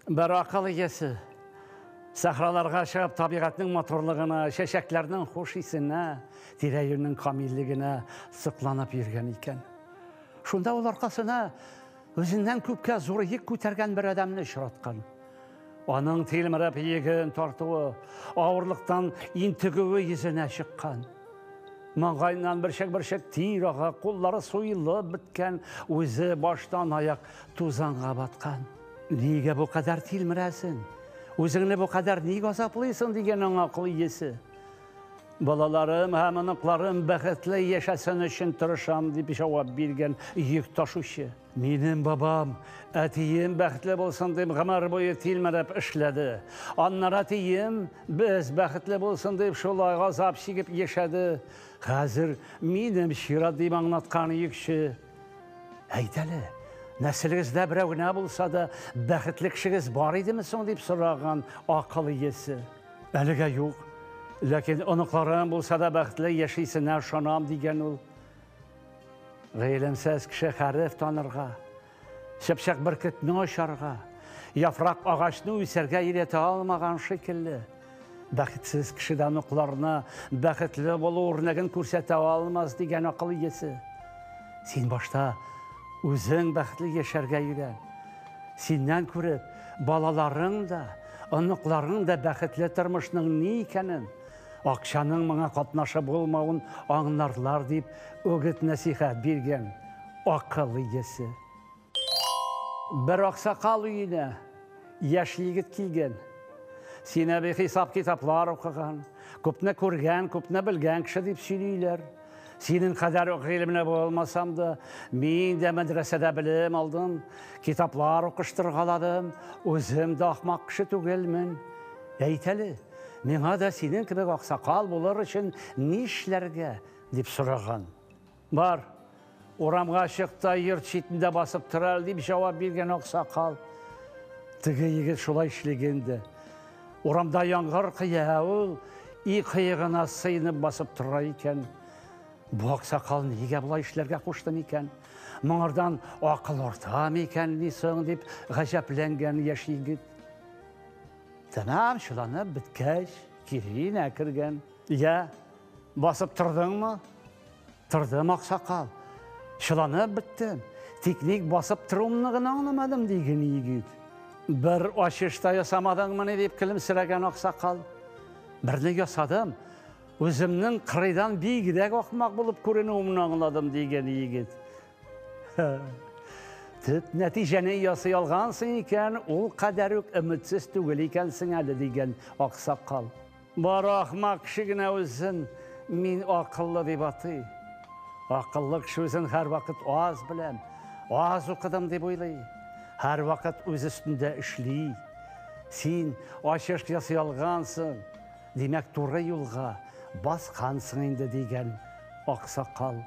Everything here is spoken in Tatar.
Бер акыл иясе сахраларга чыгып табигатьнең матурлыгына, чәчәкләрнең хуш исенә, тирә-юньнең камиллегенә сокланып йөргән икән. Шунда ул аркасына үзеннән күпкә зур йөк күтәргән бер адәмне очраткан. Аның тилмереп йөген тартуы, авырлыктан интегүе йөзенә чыккан. Маңгаеннан бөрчек-бөрчек тир ага, куллары суелып беткән, үзе баштан аяк тузанга баткан. Нигә бу кадәр тилмерәсең? Үзеңне бу кадәр ник азаплыйсың, дигән аңа акыл иясе. Балаларым һәм оныкларым бәхетле яшәсен өчен тырышам, дип җавап биргән йөк ташучы. Минем бабам, әтием бәхетле булсын дип гомер буе тилмереп эшләде. Аннары әтием без бәхетле булсын дип шулай газап чигеп яшәде. Хәзер минем чират, дип аңлаткан йөкче. Әйт әле, нәселегездә берәү генә булса да бәхетле кешегез бар идеме соң, дип сораган акыл иясе. Әлегә юк. Ләкин оныкларым булса да бәхетле яшисенә ышанам, дигән ул. Гыйлемсез кеше хәреф танырга, чыпчык бөркетне очарга, яфрак агачны үсәргә өйрәтә алмаган шикелле. Бәхетсез кеше дә оныкларына бәхетле булу үрнәген күрсәтә алмас, дигән акыл иясе. Син башта үзең бәхетле яшәргә өйрән. Синнән күреп, балаларың да, оныкларың да бәхетле тормышның ни икәнен, акчаның моңа катнашы булмавын аңларлар, дип үгет-нәсихәт биргән акыл иясе. Бер аксакал өенә яшь егет килгән. Син әби хисап китаплар укыган, күпне күргән, күпне белгән кеше дип сөйлиләр. Синең кадәр үк гыйлемле булмасам да, мин дә мәдрәсәдә белем алдым, китаплар укыштыргаладым, үзем дә ахмак кеше түгелмен. Әйт әле, миңа да синең кебек аксакал булыр өчен нишләргә, дип сораган. Бар, урамга чык та йорт читендә басып тор әле, дип җавап биргән аксакал. Теге егет шулай эшләгән дә. Урамда яңгыр коя, ул и кыегына сыенып басып тора икән. Бу аксакал нигә болай эшләргә кушты микән? Моңардан акыл арта микән ни соң, дип гаҗәпләнгән яшь егет. Тәмам чыланып беткәч, кире өенә кергән. Я, басып тордыңмы? Тордым, аксакал. Чыланып беттем. Тик ник басып торуымны гына аңламадым, дигән егет. Бер ачыш та ясамадыңмыни, дип көлемсерәгән аксакал. Берне ясадым. Үземнең кырыйдан бигрәк ахмак булып күренүемне аңладым, дигән егет. Төп нәтиҗәне ясый алгансың икән, ул кадәр үк өметсез түгел икәнсең әле, дигән аксакал. Бары ахмак кеше генә үзен мин акыллы дип атый. Акыллы кеше үзен һәрвакыт аз беләм, аз укыдым дип уйлый. Һәрвакыт үз өстендә эшли. Син ачыш ясый алгансың, димәк, туры юлга баскансың инде, дигән аксакал.